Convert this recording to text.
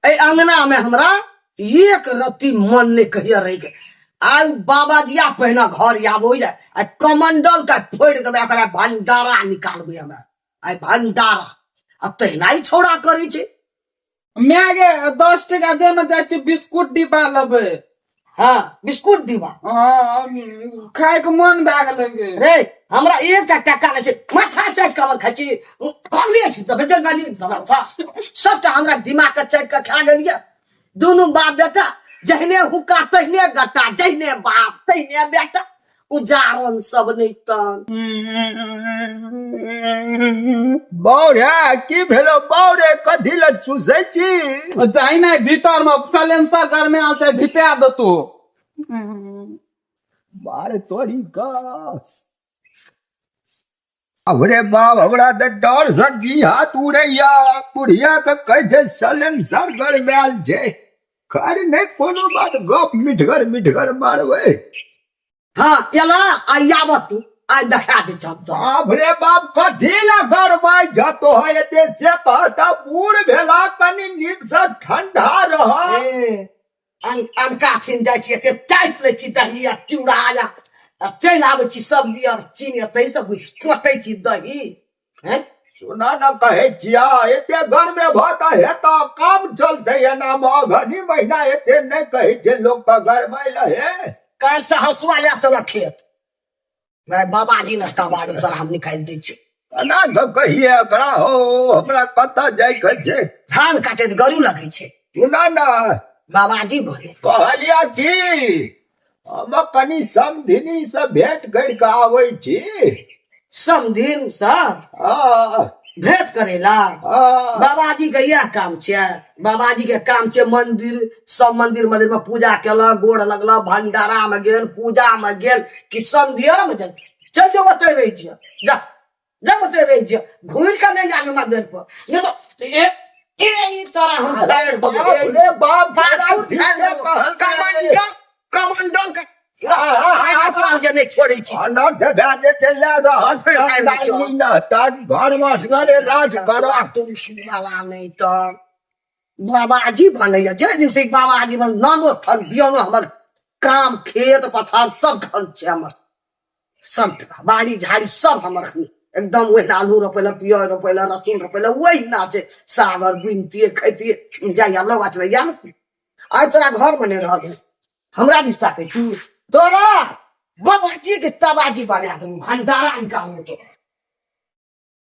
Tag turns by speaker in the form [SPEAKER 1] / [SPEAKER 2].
[SPEAKER 1] एहि अंगना में हमरा एक रत्ती मन नहीं कहिया रही के आइ बाबाजिया पहिने घर आबो जाय आ कमंडल के फोड़ि देबै, एकरा भंडारा निकालबै हम आइ भंडारा। आ तहिना ही छौड़ा करै छै।
[SPEAKER 2] माय गे, 10 टका दे ने, जाइ छी बिस्कुट डिब्बा लेबै।
[SPEAKER 1] हाँ, बिस्कुट डिब्बा।
[SPEAKER 2] हाँ, खाय के मन भए गेलै गे।
[SPEAKER 1] रे, हमरा एकटा टका नहि छै, माथा चाटि कऽ हमर खाइ छी। कहलियै छी तऽ बेजल वाली हमरा सबटा हमरा दिमाग के चाटि कऽ खा गेलियै दुनू बाप बेटा। जहने हुक्का तहने गट्टा, जहने बाप तहने बेटा, उजारन सब नहि तन।
[SPEAKER 3] बौरे, की भेलो बौरे? कथी लए चूसै छी?
[SPEAKER 2] जाइ ने भीतर में, सलेंसर गरमे आल छै, धिपा देतो।
[SPEAKER 3] मार तोरी का, अरे बाप, हमरा तऽ डर से जी हाथ उड़ैया। बुढ़िया के कहै छै सलेंसर गरमायल छै। खैर, नहि कोनो बात, गप मिठगर मिठगर मारबै।
[SPEAKER 1] हाँ, एला आइ आबत तू, आइ देखा दे छब तो।
[SPEAKER 3] बाप रे बाप, कथी ला गरमाइ जतो है एते से कहता? बूढ़ भेला, कनि नीक से ठंडा रह।
[SPEAKER 1] ए, अनका ठिन जाइ छी, एते चाटि लै छी दही आ चूड़ा आ चलि आबै छी, सब्जी और चीनी तै सब कोटै छी दही हैं।
[SPEAKER 3] सुना न, कहै छिया, एते गरमे भऽ तऽ हेतऽ, काम चलतै एना मे? अघनी महीना एते नहि कहै छै लोक के गरमाइ लए हे।
[SPEAKER 1] काल्हि से हँसुआ लए चलऽ खेत, भाय बाबाजी ने कबाड़ी तोरा हम निकालि दै छी।
[SPEAKER 3] केना कऽ कहिए एकरा हो, हमरा कतऽ जाय के छै?
[SPEAKER 1] धान काटैत गरू लगै छै।
[SPEAKER 3] सुना न।
[SPEAKER 1] बाबाजी बोले।
[SPEAKER 3] कहलिया की, हम कनि समधिनी से भेंट करि कऽ आबै छी।
[SPEAKER 1] समधिन से
[SPEAKER 3] हँ।
[SPEAKER 1] भेंट करेला?
[SPEAKER 3] हँ।
[SPEAKER 1] बाबाजी के इएह काम छै। बाबाजी के काम छै मंदिर सब, मंदिर मंदिर में पूजा केलक, गोड़ लगलक, भंडारा में गेल, पूजा में गेल, कि समधियर में गेल। चल जो, ओतै रहि जिय, जा जा, ओतै रहि जिय, घुरि कऽ नहि जाबे हमरा बेर पर, नहि तऽ ए ए ई तोरा हम झाड़ि देबौ।
[SPEAKER 3] बाप रे बाप,
[SPEAKER 1] बाबू
[SPEAKER 3] तोरा
[SPEAKER 1] झाड़ि
[SPEAKER 3] ठीके
[SPEAKER 1] देबौ।
[SPEAKER 3] कहलकै।
[SPEAKER 1] कमंडल कमंडल के हाथ जे नहि छोड़ै छी।
[SPEAKER 3] अनर्थ भए जेतै, लए रहल चंडाली न तऽ घरमे असगरे राज करह।
[SPEAKER 1] तुलसी वाला नहि तऽ बाबाजी बनैया। जाहि दिन से बाबाजी बन नानो थन बियानो हमर काम खेत पथार सब धन छै हमर, सबटा बाड़ी झाड़ी सब हमर एखन एकदम ओहिना आलू रोपै लए, पियाज रोपै लए, लहसुन रोपै लए ओहिना छै। साग आर बुनितियै, खैतियै। जाइया लगा चलैया ने, आइ तोरा घरमे नहि रहल, हमरा दिस ताकै छी। तोरा बाबाजी के तबाजी बना देबू, भंडारा निकालू तो।